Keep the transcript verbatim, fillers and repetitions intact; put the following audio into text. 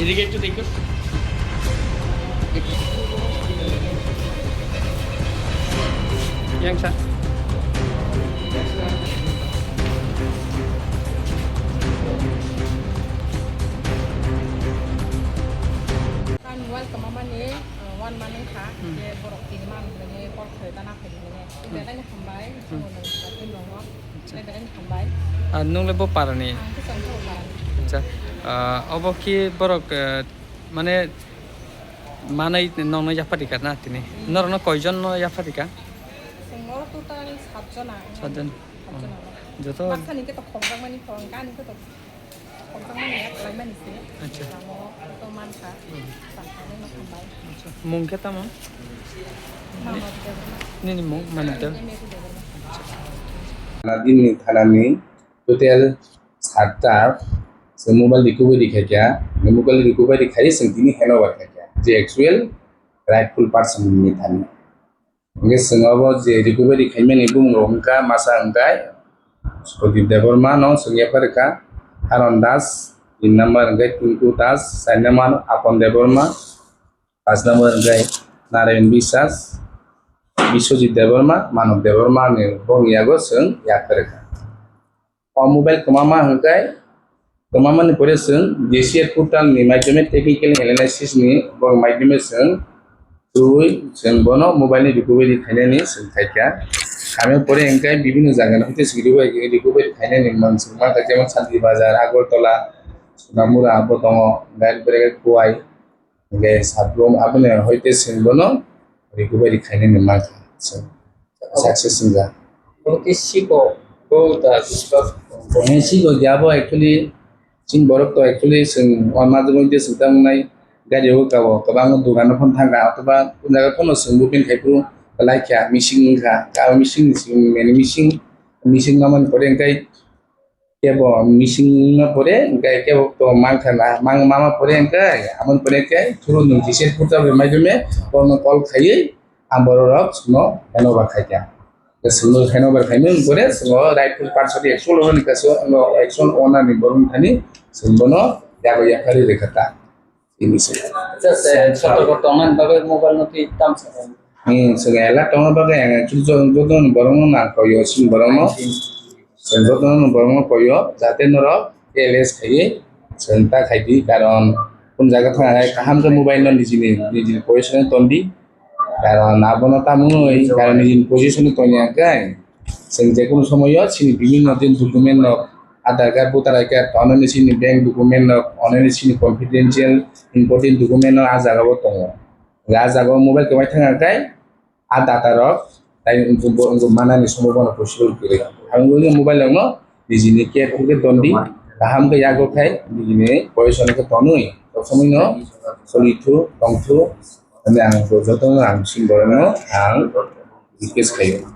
এদিকে একটু দেখো। Yang sa. Ang mobile kwmamani, uh, one month wngkha, Hmm. je borok tini man hwnwi call khlai ta na phai hwnwi. Hmm. Belai no hambai, Hmm. chwngno nang sakin rwngo. Acha. Belai belai no hambai. Ah, nwng le bo parani? Ang khe chwng khe bo parani. Acha. Ah, obo khe borok, ah, mane manai nokno yapharikha na tini? Hmm. Norokno koijon no yapharikha? Chwng oro total satjon ang. Satjon. Satjon ang. Joto. Baksa ni khe to khobjakmani phone, ani khe to Acha. Mung khe tamo? Nini mung Manoj Debbarma. Nadini thanani total satta se mobile recovery khaikha, mobile recovery khai se tini handover khaikha, je actual rightful person ni thani. Hingke chwng obo je recovery khaimani bumung rok wngkha, masa hwnkhe Sudip Debbarma no chwng yapharikha, Haron Das, tin number hwnkhe Tinku Das, char number Apon Debbarma, paanch number hwnkhe Narayan Biswas, Biswajit Debbarma, Manav Debbarma ni bongni yago chwng yapharikha. O mobile kwmama hwnkhe, kwmamani pore chwng D C R portal ni maidhyome technical analysis ni bo maidhyome chwng twiwi chwng bono mobile ni recovery khainani chwng khaikha. Hamya pore hwnkhe bibinno jaga ni hoite chwng recovery, recovery khainani mansukma kha, jemon Santir Bazar, Agartala, Sonamura bo tongo, hwnkhe pore khe Khowai. Hingke satung aboni hoite chwng bono recovery khainani mankha, chwng success wngjak. Obo khe siko, bo da siko. Hingke siko ya bo actually chini borok to actually chwng o majwk mui tei chwng tamo nai gari o kao kwbangma dogan o phano thangkha, othoba o jaga phano chwng booking khai phuru laikha, missing wngkha, ka missing ni simi mane missing, missing mamani pore hingke Kebo missing wngma pore, hingke kebo to mankha na, mang-, mama pore hingke, aboni pore hingke through nwng G C S portal bai maidhyome borokno call khaiwi ang bororok chwngno handover khaikha. Chwngno handover khaimani pore chwngno rightful person action lono hingka chwngno action owner ni borok thani chwng bono yago yaphari rwkha ta. Ini se. Just, eh, sotorko tongnani bagwi mobile no twi tam sa. Hmm, chwng alert tongna bagwi ang actually jo-, jotono borokno nang koyo, chini borokno. Chwng jotono borokno koyo, jate norok careless khaiwi chwng ta khaidi, karon kun jaga thang hai kaham khe mobile no nijini, nijini position o tondi. Karon abono tamungwi, karon nijini position o tongya khe, chwng jekunu somoyo chini bibinno din document no, Aadhaar card, voter I D card, ononi chini bank document no, ononi chini confidential important document no ah jaga o tongo. Hingke ah jaga o mobile kwbai thang khe, ah data rok tai wngkuk bo wngkuk manani somo bono possible kwrwi. Ang wngkha mobile rok no nijini care khe tondi, kaham khe yago khai nijini position khe tonwi, sob somoi no choli thu, tong thu, hwnwi ang jotono ang chini borok no ang request khaio.